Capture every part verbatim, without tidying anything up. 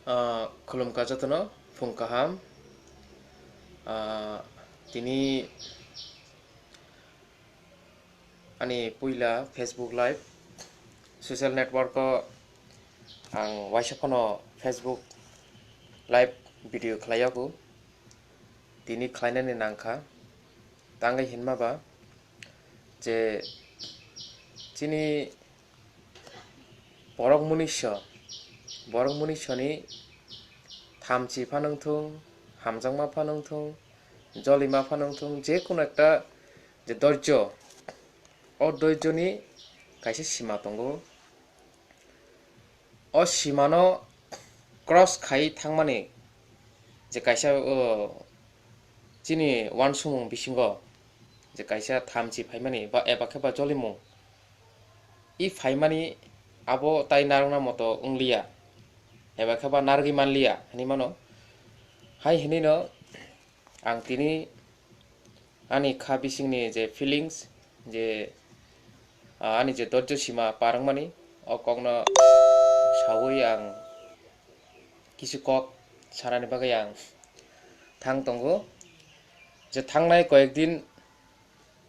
Ah, khulumkha jotono, phung kaham. Ah, tini ani puila Facebook Live, social network o ang waisa phano Facebook Live video khlaiyago. Tini khlainani nangkha. Tangwi hinma ba je chini borok muniso, borok munisoni thamchi phano wngthung, hamjakma phano wngthung, jolima phano wngthung, je kono ekta je dorjo, o dorjoni kaisa sima tongo. O simano cross khai thangmani je kaisa, o, chini uansukmung bisingo je kaisa thamchi phaimani ba eba khe ba jolimung, i phaimani abo tai narwkna moto wngliya, eba khe ba narwgwi manliya hinwi mano. Hai hinwi no ang tini ani kha bisingni je feelings, je, ah, ani je dorjo sima par wngmani, o kokno saui ang kisu kok sanani bagwi ang thang tongo. Je thangnai koyek din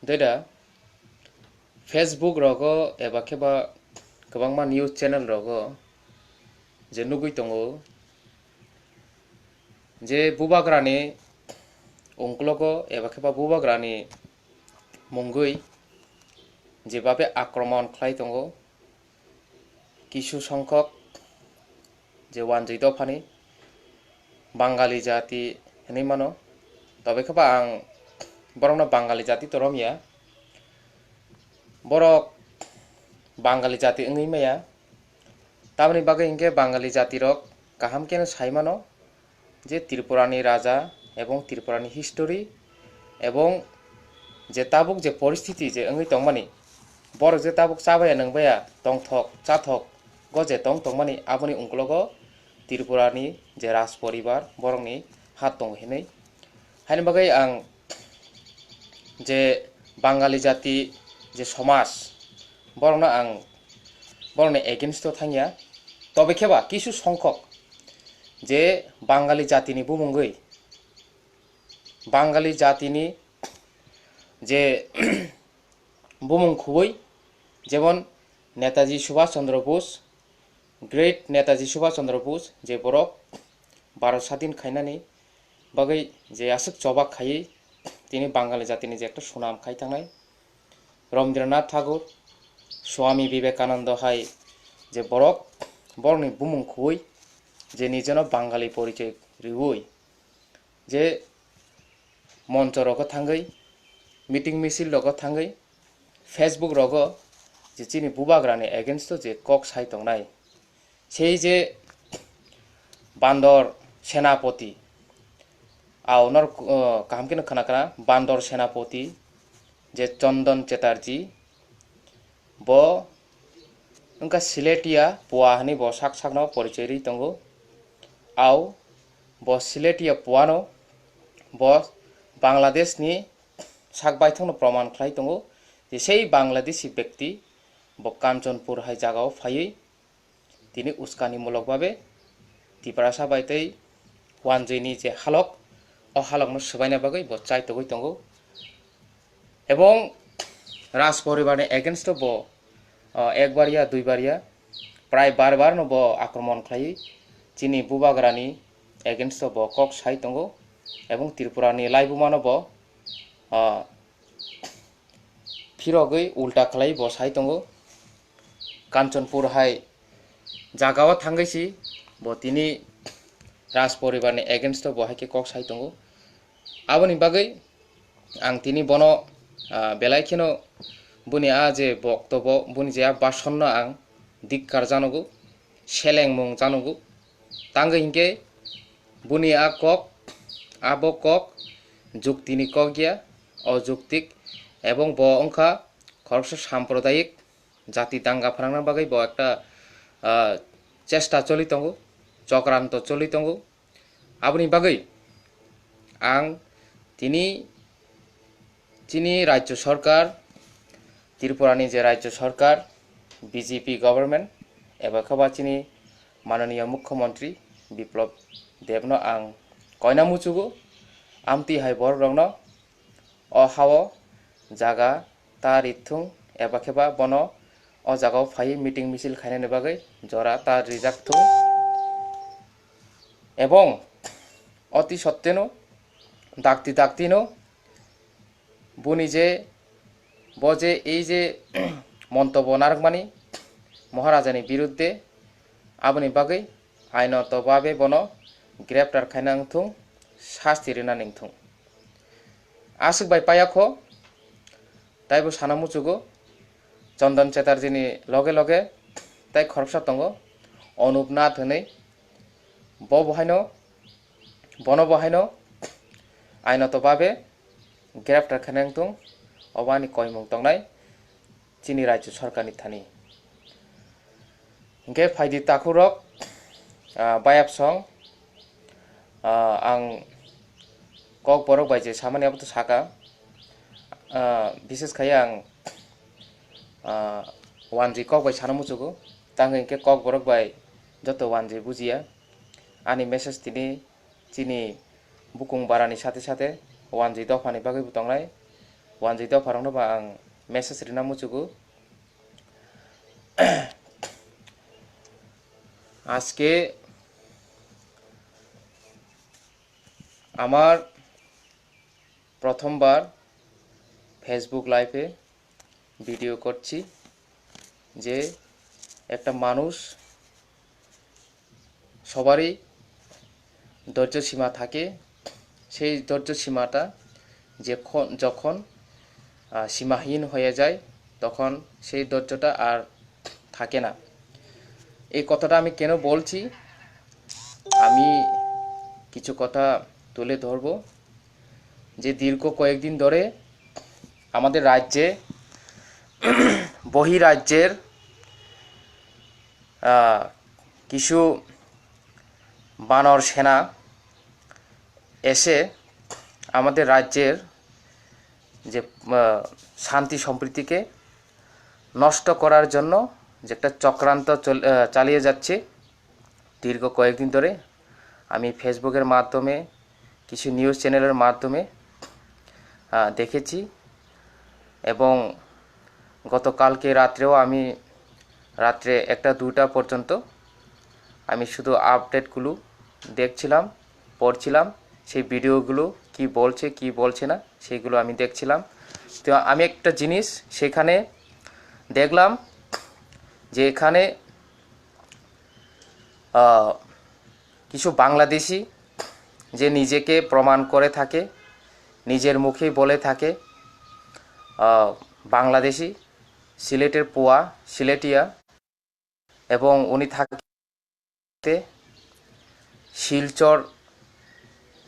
deda Facebook rogo eba khe ba kwbangma news channel rogo je nugwi tongo je bubagrani ungklogo eba khe ba bubagrani mungwi je babe akromon khlai tongo kisu songkhok je wanjwi dophani Bangali jati hinwi mano. Tobekhe ba ang borokno Bangali jati to romya, borok Bangali jati wngwi maya. Tamoni bagwi hinkhe Bangali jatirok kaham kheno sai mano je Tripurani raja ebong Tripurani history ebong je tabuk je poristiti je wngwi tongmani, borok je tabuk chabaya nwngbaya tongthok chathok go je tong tongmani, aboni ungklogo Tripurani je raj poribar borokni hat tongo hinwi. Haini bagwi ang je Bangali jati je somaj, borokno ang borokni against o thangya. Tobe khe ba kisu songkhok je Bangali jatini bumungwi, Bangali jatini je bumung khubui, jemon Netaji Subhash Chandra Bose, great Netaji Subhash Chandra Bose, je borok Bharat sadin khainani bagwi je aswk choba khaiwi tini Bangali jatini je ekta sunam khai thangnai, Rabindranath Tagore, Swami Vivekananda hai je borok, borokni bumung khubui je nijeno Bangali porichoi riui je moncho rogo thangwi, meeting misil rogo thangwi, Facebook rogo je chini bubagrani against o je kok sai tongnai, sei je Bandor Senapoti, au nor, uh, kaham kheno khna khna, Bandor Senapoti je Chandan Chatterjee, bo wngkha Siletia Pua hinwi bo sak sakno porichoi rwi tongo. Au bo Siletia Puano bo Bangladeshni sak baithangno proman khlai tongo je sei Bangladeshi bekti bo Kanchanpur hai jagao phaiwi tini uskanimulok babe Tiprasa bai tei wanjwini je halok, o halokno swbaina bagwi bo chai togwi tongo. Ebong Raj poribarni against o bo, ah, ekbar ya duibar ya prai bar bar no bo akromon khlaiwi chini bubagrani against o bo kok sai tongo. Ebong Tripurani laibuma no bo, ah, phirogwi ulta khlai bo sai tongo. Kanchanpur hai jagao thangwi si bo tini Raj poribarni against o bo hai khe kok sai tongo. Aboni bagwi ang tini bono, ah, belai kheno boni a je boktobo, boni je a basonno ang dikkar janogo, selengmung janogo. Tangwi hinkhe boni a kok, abo kok juktini kok ya, ojuktik, ebong bo wngkha khoroksa samprodayik jati danga phrangna bagwi bo ekta, ah, chesta choli tongo, chokranto choli tongo. Aboni bagwi ang tini chini Rajya Sarkar, Tripurani je Rajya Sarkar, B J P government, eba khe ba chini Mananiya Mukhyamantri, Biplop Debno ang koina muchugo, amtwi hai borok rokno o hao jaga ta rithung eba khe ba bono o jagao phaiwi meeting misil khainani bagwi jora ta rijak thung. Ebong oti sotteno dakti daktino boni je bo je ei je montobo narwkmani Maharajani birudde, aboni bagwi ainoto babe bono greptar khaina wngthung, sasti rina ningthung. Aswk bai payakho, taibo sana muchugo, Chandan Chatterjee ni loge loge tai khoroksa tongo, Anup Nath hwnwi, bo bo haino, bono bo haino ainoto babe greptar khaina wngthung, obo ani koimung tongnai chini rajyo sorkarni thani. Hinkhe phaidi takhurok, ah, bayapsong, ah, ang kok borok bai je samani abo to saka, ah, bises khai ang, ah, wanjwi kok bai sana muchugo, tang hinkhe kok borok bai joto wanjwi bujiya. Ani message tini chini bukung barani sate sate wanjwi dophani bagwi bo tongnai. Wanjwi dopharokno bo ang message rina muchugo. আজকে আমার প্রথমবার Facebook লাইভে ভিডিও করছি, যে একটা মানুষ, সবারই ধৈর্য সীমা থাকে, সেই ধৈর্য সীমাটা যে খ-, যখন, আহ, সীমাহীন হয়ে যায়, তখন সেই ধৈর্যটা আর থাকে না। এই কথাটা আমি কেন বলছি, আমি কিছু কথা তুলে ধরবো। যে দীর্ঘ কয়েকদিন ধরে আমাদের রাজ্যে বহিরাজ্যের, আহ, কিছু বানর সেনা এসে আমাদের রাজ্যের যে, আহ, শান্তি সম্প্রীতিকে নষ্ট করার জন্য যে একটা চক্রান্ত চল-, আহ, চালিয়ে যাচ্ছে দীর্ঘ কয়েকদিন ধরে। আমি Facebook-এর মাধ্যমে, কিছু নিউজ চ্যানেলের মাধ্যমে, আহ, দেখেছি এবং গতকালকে রাত্রেও আমি, রাত্রে একটা দুটা পর্যন্ত আমি শুধু আপডেটগুলো দেখছিলাম, পড়ছিলাম, সেই ভিডিওগুলো কি বলছে, কি বলছে না, সেইগুলো আমি দেখছিলাম। তো আমি একটা জিনিস সেখানে দেখলাম যে এখানে, আহ, কিছু বাংলাদেশি যে নিজেকে প্রমাণ করে থাকে, নিজের মুখেই বলে থাকে, আহ, বাংলাদেশি, সিলেটের পোয়া, সিলেটিয়া, এবং উনি থাকে শিলচর,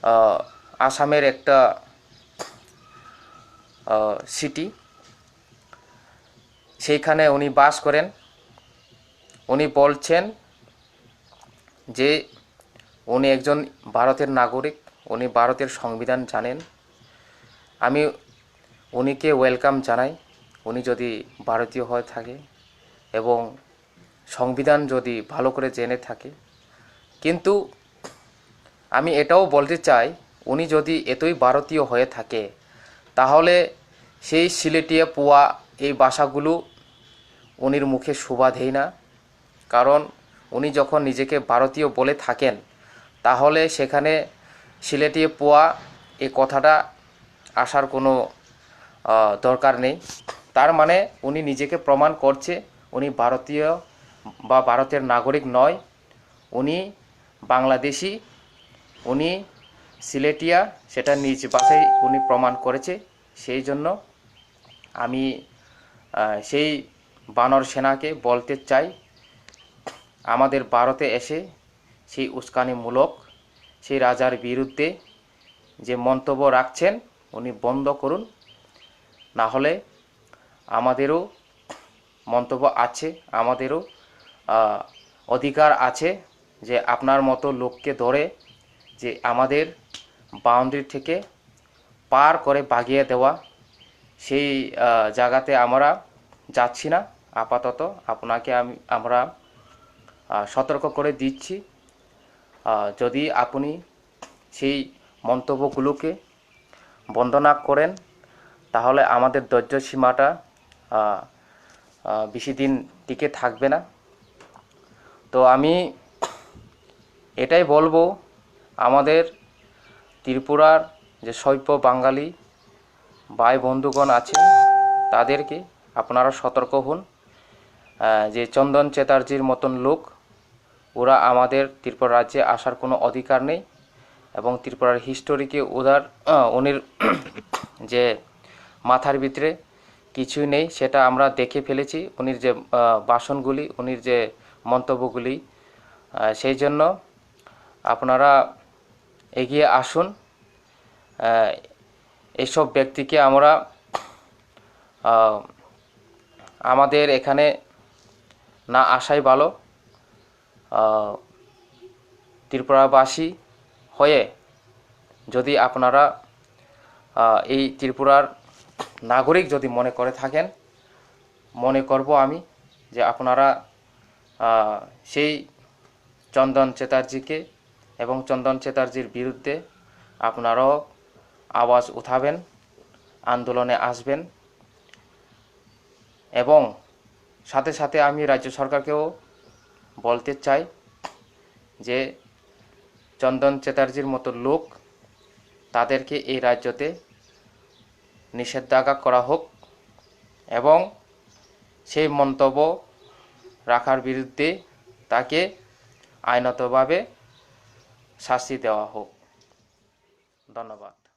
আহ, আসামের একটা, আহ, সিটি, সেইখানে উনি বাস করেন। উনি বলছেন যে উনি একজন ভারতের নাগরিক, উনি ভারতের সংবিধান জানেন। আমি উনিকে ওয়েলকাম জানাই, উনি যদি ভারতীয় হয়ে থাকে এবং সংবিধান যদি ভালো করে জেনে থাকে। কিন্তু আমি এটাও বলতে চাই, উনি যদি এতই ভারতীয় হয়ে থাকে, তাহলে সেই সিলেটিয়া পোয়া এই ভাষাগুলো উনির মুখে শোভা দেয় না। কারণ উনি যখন নিজেকে ভারতীয় বলে থাকেন, তাহলে সেখানে সিলেটিয়া পোয়া এই কথাটা আসার কোনো, আহ, দরকার নেই। তার মানে উনি নিজেকে প্রমাণ করছে উনি ভারতীয় বা ভারতের নাগরিক নয়, উনি বাংলাদেশি, উনি সিলেটিয়া, সেটা নিজ ভাষায় উনি প্রমাণ করেছে। সেই জন্য আমি, আহ, সেই বানর সেনাকে বলতে চাই, আমাদের ভারতে এসে সেই উস্কানিমূলক, সেই রাজার বিরুদ্ধে যে মন্তব্য রাখছেন, উনি বন্ধ করুন। না হলে আমাদেরও মন্তব্য আছে, আমাদেরও, আহ, অধিকার আছে যে আপনার মতো লোককে ধরে যে আমাদের বাউন্ডারি থেকে পার করে ভাগিয়ে দেওয়া, সেই, আহ, জায়গাতে আমরা যাচ্ছি না। আপাতত আপনাকে আমি, আমরা, আহ, সতর্ক করে দিচ্ছি। আহ, যদি আপনি সেই মন্তব্যগুলোকে বন্ধ না করেন, তাহলে আমাদের ধৈর্য সীমাটা, আহ, আহ, বেশি দিন টিকে থাকবে না। তো আমি এটাই বলবো, আমাদের ত্রিপুরার যে সভ্য বাঙালি ভাই বন্ধুগণ আছেন, তাদেরকে আপনারা সতর্ক হন। আহ, যে চন্দন চ্যাটার্জির মতন লোক, ওরা আমাদের ত্রিপুরা রাজ্যে আসার কোনো অধিকার নেই এবং ত্রিপুরার হিস্টোরিকে ওদের, আহ, উনির যে মাথার ভিতরে কিছুই নেই, সেটা আমরা দেখে ফেলেছি। উনির যে, আহ, ভাষণগুলি, উনির যে মন্তব্যগুলি, আহ, সেই জন্য আপনারা এগিয়ে আসুন। আহ, এইসব ব্যক্তিকে আমরা, আহ, আমাদের এখানে না আসাই ভালো। আহ, ত্রিপুরাবাসী হয়ে যদি আপনারা, আহ, এই ত্রিপুরার নাগরিক যদি মনে করে থাকেন, মনে করব আমি যে আপনারা, আহ, সেই চন্দন চ্যাটার্জিকে এবং চন্দন চ্যাটার্জির বিরুদ্ধে আপনারাও আওয়াজ উঠাবেন, আন্দোলনে আসবেন। এবং সাথে সাথে আমি রাজ্য সরকারকেও বলতে চাই যে চন্দন চ্যাটার্জির মতো লোক, তাদেরকে এই রাজ্যতে নিষেধাজ্ঞা করা হোক এবং সেই মন্তব্য রাখার বিরুদ্ধে তাকে আইনতভাবে শাস্তি দেওয়া হোক। ধন্যবাদ।